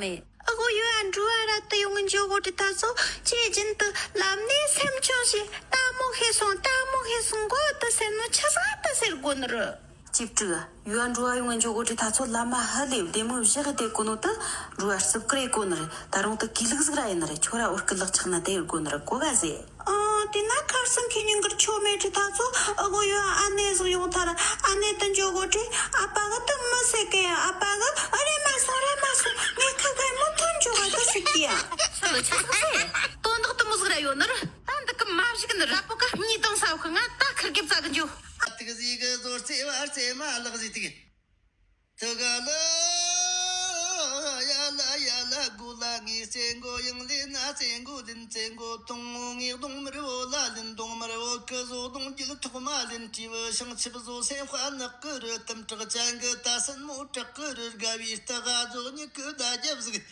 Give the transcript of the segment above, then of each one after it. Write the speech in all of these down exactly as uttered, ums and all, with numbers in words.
མེད། ཨ་གོ་ཡོད་ཨ་འགྲོ་ཨ་ར་ཏི་ཡོང་གི་འཇོག་གོ་དྲི་ད་ཚོ་ཇེ་ཇིན་དུ་ལམ་ནས་སེམས་ཆུང་ཞིག་ལྟ་མོ་ཤེས་སོང་ལྟ་མོ་ཤེས་སོང་གོ་ཏི་སེ་ནོ་ཆི་ས་ཏི་སེར་གོ་ནི་རུ། ཅིབ་དྲུག་ཡོད་ཨ་འགྲོ་ཨ་ཡོང་གི་འཇོག་གོ་དྲི་ད་ཚོ་ལམ་མ་ཧ་ལེ་བདེ་མོ་བཞག་གི་དེ་གོ་ནོ་ཏི་འགྲོ་ཨ་རྩིབ་ཀི་རེ་གོ་ནི་རེད། ད་རུང་ཏི་གི་ལུག་ཟིག་ར་ཡིན་ནི་རེད། ཁྱོད་ར་འོར་གི་ལག་ཆགས་ན་དེ་གོ་ནི་རེད་གོ་ག་ཟེ། ཨོ། དེ་ན་ཁར་སང་ཁེ་ཉིན་གར་ཆོ་མེད་ཀྱི་ད་ཚོ་ཨ་གོ་ཡོད་ཨ་ནེ་ཟིག་ཡོང་ཐར་ཨ་ནེ་དུ་འཇོག་གོ་དྲི་ཨ་པ་གི་དུ་མི་སེ་གེ་ཨ་པ་གི་ཨ་རེ་མ་སོང་རེ་མ་སོང་ངས་ཁ་གེ་མི་ཐོན་འཇོག་ག་དུ་ཞིག་གི་ཡ། ས་ལོ་ཆ་ཚང་སེ་དོན་དག་དུ་མོ་ཟིག་ར་ཡོད་ནི་ར་ད་འདི་གི་མ་བཞི་གི་ནི་ར་པོ་ག་གཉིས་དང་ས་བ་ཁ་ང་ད་ཁིར་གེ་བཙའ་གི་འཇོག་ཨ་ཏི་གི་ཟི་གི་ཟོར་རྩེ་བ་རྩེ་མ་ལག་ཟི་ཏི་གི། དུ་ག་ལ་ཡ་ལ་ཡ་ལ་གུ་ལ་ངའི་རྩེ་མགོ་ཡང་ལེ་ན་རྩེ་མགོ་ལིན་རྩེ་མགོ་དུང་ངོ་ངའི་གདོང་མར་བོ་ལ་ལིན་གདོང་མར་བོ་གི་བཟོ་གདོང་རྒྱུད་ཐོག་མ་ལིན་བྲིས་བུ་ཤིང་ཆིབ་བཟོ་སེམས་དཔའ་ནག་གི་རུ་དམ་དྲག་ཅན་གི་ད་སན་མོ་དྲག་གི་རུ་དགའ་བའི་རྟ་ག་བཟོ་ཉིད་གི་ཟླ་རྒྱབ་ཟིག་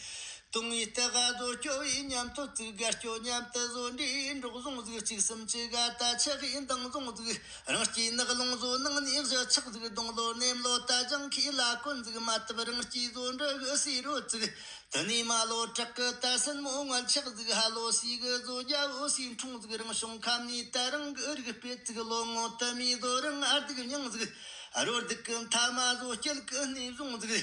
དུང་བའི་རྟ་ག་བཟོ་སྐྱོ་བའི་ཉམས་ཐོད་ཚིག་དགའ་སྐྱོ་ཉམས་དུ་བཟོ་འདྲེའི་འབྲོག་བཟུང་ཟིག་གཅིག་གསུམ་བཅུ་ག་ད་ཆག་གི་མདངས་བཟུང་ཟིག་རང་སྐྱེས་ནག་ལོང་བཟོ་ནང་ནས་བཞི་ཆག་ཟིག་སྡོང་ལོ་ནེམ་ལོ་རྟ་ལྗང་ཁའི་ལ་ཀོན་ཟིག་མ་བཏབ་རང་སྐྱེས་བཟོ་འདྲ་གི་སི་རོ་ཙིག་དུ་ནས་མ་ལོ་བྲག་གི་ད་སན་མོ་ངལ་ཆག་ཟིག་ཧ་ལོ་སི་གི་བཟོ་རྒྱ་བོ་སི་འཁྲུངས་ཟིག་རང་བྱུང་ཁམས་ནས་ད་རང་གི་རིག་སྤེལ་ཙིག་ལོ་ངོ་དུ་མའི་བཟོ་རང་ཨ་སྡུག་མྱང་ཟིག་རོ་སྡུག་གི་མཐའ་མ་བཟོ་སྐྱེལ་གི་སྣེ་བཟུང་ཟིག་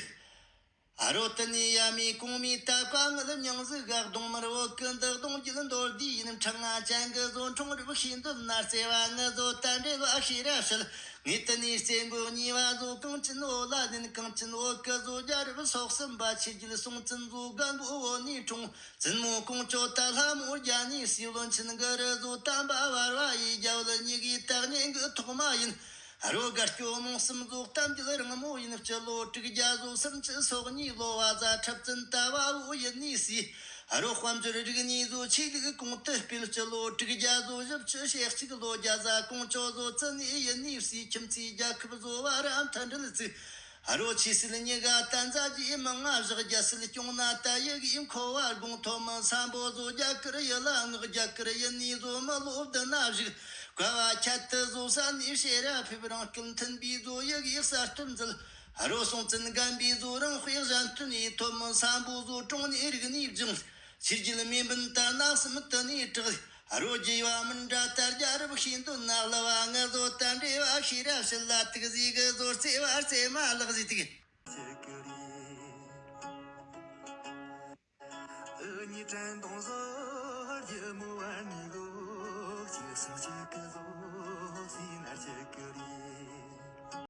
ཨ་རོ་དུ་ནས་ཡ་མའི་གོང་མའི་ད་བཀའ་ངལ་མྱང་ཟིག་ག་གདོང་མར་བོད་ཀི་འདི་གདོང་རྒྱུད་མདོར་བསྡུས་ཡིན་ཕྲེང་ང་ཅན་གི་བཟོ་འཕྲོང་རིབ་ཤེས་འདོད་ན་རྩེ་བ་ངི་བཟོ་ད་འདྲེ་བ་ཤེས་ར་བཤད། ངས་དུ་ནས་རྩེ་མགོ་གཉིས་བ་བཟོ་གངས་ཅན་བོད་ལ་ལེན། གངས་ཅན་བོད་ཀི་བཟོ་རྒྱ་རིབ་སོག་གསུམ་པ་ཆོས་རྒྱལ་སྲོང་བཙན་བཟོ་རྒན་པོ་བོད་ནས་འཁྲུངས། བཙུན་མོ་ཀོང་ཇོ་ད་ལྷ་མོ་རྒྱ་ནས་སྲིད་བློན་ཆེན་གི་རི་བཟོ་དམ་པ་བར་བ་ཡི་རྒྱ་བོད་གཉིས་ཀའི་ད་གཉེན་གི་ཐོག་མ་ཡིན། རོ་དགའ་སྐྱོ་རྨོངས་གསུམ་རྫོགས་གཏམ་རྒྱུད་རིང་མོ་ཡིན། སྤྱི་ལོ་དྲུག་བརྒྱ་བཟོ་སུམ་ཅུ་སོ་གཉིས་ལོ་བ་ཟ་འཁྲབ་ཙན་ད་བ་བོ་ཡིན་ནི་སི། རོ་དཔལ་འབྱོར་རིག་གནས་བཟོ་ཆོས་ལུགས་གོང་དུ་སྤེལ། སྤྱི་ལོ་དྲུག་བརྒྱ་བཟོ་བཞི་བཅུ་ཞེ་གཅིག་ལོ་རྒྱ་ཟ་ཀོང་ཇོ་བཟོ་ཙི་ནི་ཡིན་ནི་སི། ཁྱིམ་མཚེས་རྒྱལ་ཁབ་བཟོ་བ་ར་མཐུན་སྒྲིལ་བཙུགས། རོ་ཆོས་སྲིད་གཉིས་ཀ་བསྟན་རྩ་རྒྱས་མང་ང་བཞག་རྒྱལ་སྲིད་སྐྱོང་ན་ད་ཡི་གི་མཁོ་བ་དགོངས། ཐོན་མི་སམ་བྷོ་བཟོ་རྒྱ་གར་ཡི་ལ་མངགས། རྒྱ་གར་ཡི་ནས་བཟོ་མི་ལོ་བདུན་ན་བཞུགས། བཀའ་བ་ཁྱད་དུ་བཟོ་ས་ནས་བཤད་ར་ཕེབས། རང་སྐུ་མཐུན་པའི་བཟོ་ཡི་གེ་གསར་གཏོད་མཛད། རོ་སྲོང་བཙན་སྒམ་པོའི་བཟོ་རང་དཔེ་གཞན་སྟོན་ཡིས། ཐོན་མི་སམ་བྷོ་བཟོ་གྲོང་ནས་རིག་གནས་སྦྱངས། ཆོས་རྒྱལ་མེས་འབུམ་ད་ན་གསུམ་དུ་ནས་གྲགས། རོ་རྒྱུད་བ་མི་འདྲ་ད་རྒྱ་རབ་ཤེས་འདོད་ན་གླུ་བ་ངི་བཟོ་ད་འདྲེ་བ་ཤེས་ར་བཤད། ལ་ཐུག་ཟིག་གི་བཟོ་རྩེ་བ་རྩེ་མ་ལག་ཟིག་ཐུག